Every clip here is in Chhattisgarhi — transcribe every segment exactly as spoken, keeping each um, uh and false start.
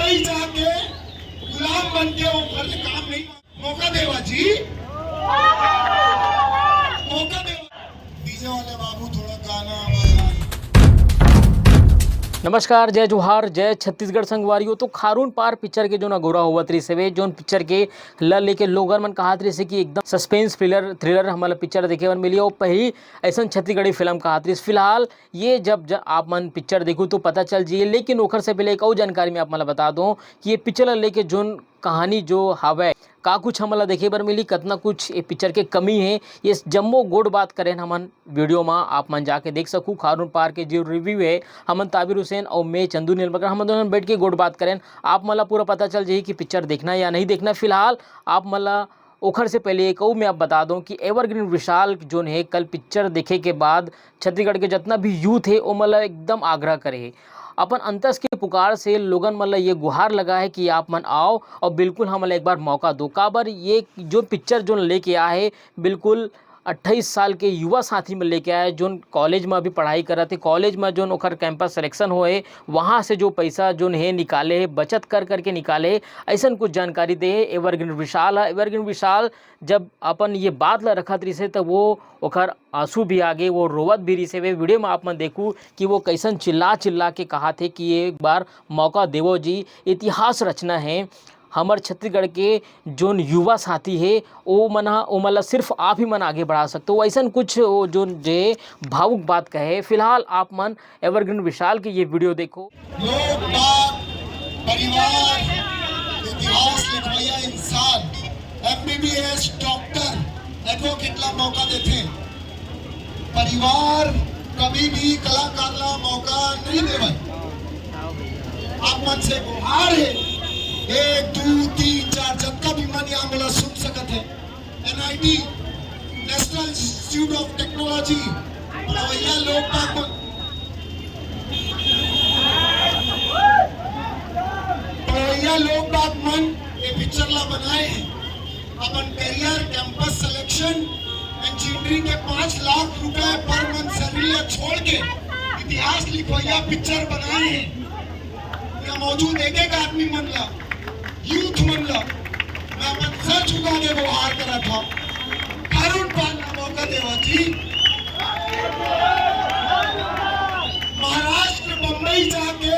नहीं जाके गुलाम बन के वो घर काम नहीं। मौका देवा जी, मौका देवा। डीजे वाले बाबू, थोड़ा गाना। नमस्कार, जय जोहार, जय छत्तीसगढ़ संगवारियों। तो खारून पार पिक्चर के जोन अगोरा होवत रहिस हवे, जोन पिक्चर के ल लेके लोगन मन कहत रहिस हे कि एकदम सस्पेंस थ्रिलर, थ्रिलर हमन ला पिक्चर देखे बर मिली। और पहली अइसन छत्तीसगढ़ी फिल्म कहत रहिस। फिलहाल ये जब ज-, आप मन पिक्चर देखू तो पता चल जाही, लेकिन ओखर से पहले एक अउ जानकारी मैं आप मन ला बता दूं कि ये पिक्चर ला लेके जोन कहानी जो हवय, का कुछ हमन ला देखे बर मिली, कतना कुछ ये पिक्चर के कमी हे, ये जम्मो गोठ बात करेन हमन वीडियो मा। आप मन जाके देख सकू, खारून पार के जो रिव्यू हे, हमन ताबिर हुसैन और मैं चंदू नीलमकर, हमन दोनों बैठ के गोठ बात करेन। आप मन ला पूरा पता चल जाही कि पिक्चर देखना या नहीं देखना। फिलहाल आप मन ला ओखर से पहले एक अउ मैं आप बता दूं कि एवरग्रीन विशाल जोन हे, कल पिक्चर देखे के बाद छत्तीसगढ़ के जतना भी यूथ हे, ओमन ला एकदम आग्रह करे हे, अपन अंतस के पुकार से लोगन मन ला ये गुहार लगा हे कि आप मन आओ और बिल्कुल हमन ला एक बार मौका दो। काबर ये जो पिक्चर जोन लेके आए हे, बिल्कुल अट्ठाईस साल के युवा साथी मन लेके आए, जोन कॉलेज में अभी पढ़ाई करत हे, कॉलेज में जोन ओखर कैंपस सिलेक्शन होए, वहाँ से जो पैसा जोन हे निकाले हे, बचत कर करके निकाले हे, अइसन कुछ जानकारी दे हे एवरग्रीन विशाल ह। एवरग्रीन विशाल जब अपन ये बात ला रखत रहिस हे, त वो ओखर आंसू भी आ गे, वो रोवत भी रहिस हे। वे वीडियो में आप मन देखू कि वो कैसन चिल्ला चिल्ला के कहत हे कि एक बार मौका देवो जी, इतिहास रचना हे। हमर छत्तीसगढ़ के जोन युवा साथी हे, ओ मन ह, ओमन ला सिर्फ आप ही मन आगे बढ़ा सकते हो। अइसन कुछ वो जोन जे भावुक बात कहे। फिलहाल आप मन एवरग्रीन विशाल के ये वीडियो देखो। लोग बाग, परिवार, इतिहास लिखवइया इंसान, एमबीबीएस डॉक्टर, एडवोकेट ला मौका देथे। परिवार कभी भी कलाकार ला मौका नहीं देवय। आप मन से गुहार हे, एक, दू, तीन, चार, जतका भी मन या मोला सुन सकत हे, NIT, national institute of technology, पढ़वइया लोग बाग मन, पढ़वइया लोग बाग मन ये पिक्चर ला बनाए हे। अपन करियर, कैंपस सिलेक्शन, इंजीनियरिंग के पाँच लाख रुपए पर मंथ सैलरी ला छोड़ के इतिहास लिखवइया पिक्चर बनाए हे। यहाँ मौजूद एक एक आदमी मन ला, यूथ मन ला मैं अपन सर झुका के गुहार करत हव, खारून पार ला मौका देवा जी। महाराष्ट्र, बम्बई जाके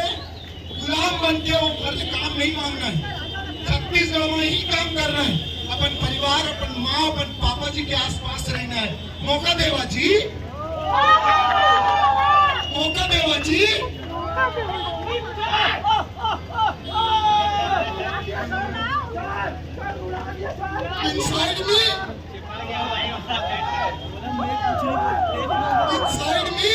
गुलाम बन के वो घर से काम नहीं मांगना है, छत्तीसगढ़ में ही काम करना है। अपन परिवार, अपन माँ, अपन पापा जी के आसपास रहना है। मौका देवा जी, मौका देवा जी। Inside me, inside me,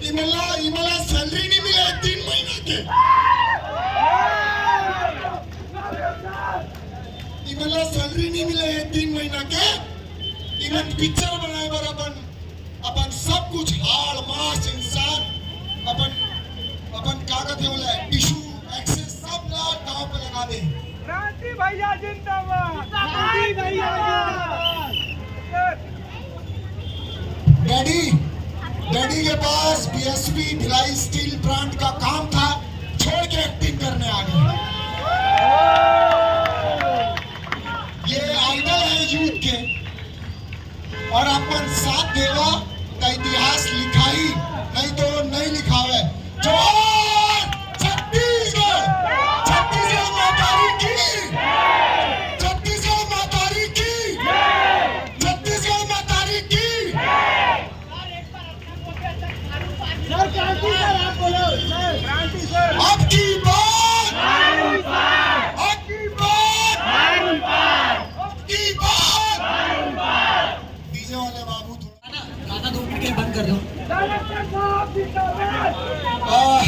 इमला, इमला सैलरी नहीं मिले तीन महीना के, इमला सैलरी नहीं मिले तीन महीना के, इमन पिक्चर बनाए बर अपन, अपन सब कुछ हाड़ मास इंसान, अपन, अपन कागज हे बोला टिश्यू, एक्सेस सब ला दांव पे लगा दे। क्रांति भैया जिंदाबाद। क्रांति भैया जिंदाबाद। डैडी, डैडी के पास बीएसपी भिलाई स्टील प्लांट का काम था, छोड़ के एक्टिंग करने आ गए। ये आइडल है यूथ के, और अपन साथ देवा तो इतिहास लिखाई, नहीं तो नहीं लिखावे। जोहार छत्तीसगढ़, छत्तीसगढ़ मातारी की, छत्तीसगढ़ मातारी की, छत्तीसगढ़ मातारी की। सर, क्रांति सर, आप बोलो, सर। क्रांति सर। अब की बार, अब की बार, अब की बार। डीजे वाले बाबू थोड़ा गाना दो मिनट के बंद कर दो। डायरेक्टर साहब जिंदाबाद। आह।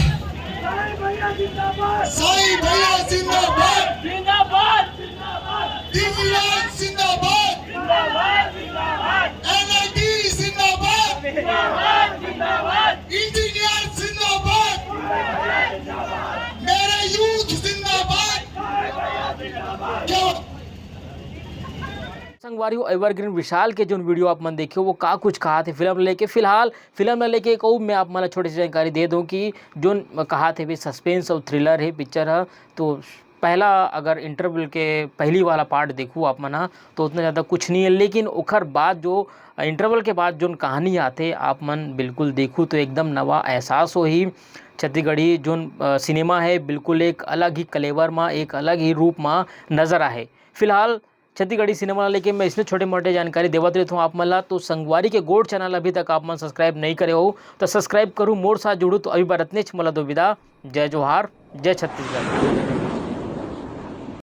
साईं भैया जिंदाबाद। साईं भैया जिंदाबाद। जिंदाबाद, जिंदाबाद। दिव्यांश जिंदाबाद। जिंदाबाद, जिंदाबाद। एनआईटी जिंदाबाद। जिंदाबाद, जिंदाबाद। इंजीनियर जिंदाबाद। मेरे यूथ जिंदाबाद। क्या संगवारी हो, एवरग्रीन विशाल के जोन वीडियो आप मन देखे, वो का कुछ कहा थे फिल्म लेके। फिलहाल फिल्म ला लेके एक और मैं आप मन ला छोटी सी जानकारी दे दूं कि जोन कहा थे भी सस्पेंस और थ्रिलर है पिक्चर है, तो पहला अगर इंटरवल के पहली वाला पार्ट देखू आप मन ह, तो उतना ज़्यादा कुछ नहीं है, लेकिन ओखर बाद जो इंटरवल के बाद जोन कहानी आथे, आप मन बिल्कुल देखू तो एकदम नवा एहसास होही। छत्तीसगढ़ी जोन सिनेमा है, बिल्कुल एक अलग ही कलेवर मा, एक अलग ही रूप मा नजर आए। फिलहाल छत्तीसगढ़ी सिनेमा ला लेके मैं इसने छोटे मोटे जानकारी देवत रहता हूँ आप मन ला। तो संगवारी के गोल्ड चैनल अभी तक आप मन सब्सक्राइब नहीं करे हो, तो सब्सक्राइब करू, मोर साथ जुड़ू। तो अभी बर अतनेच, मोला दो विदा। जय जोहार, जय छत्तीसगढ़।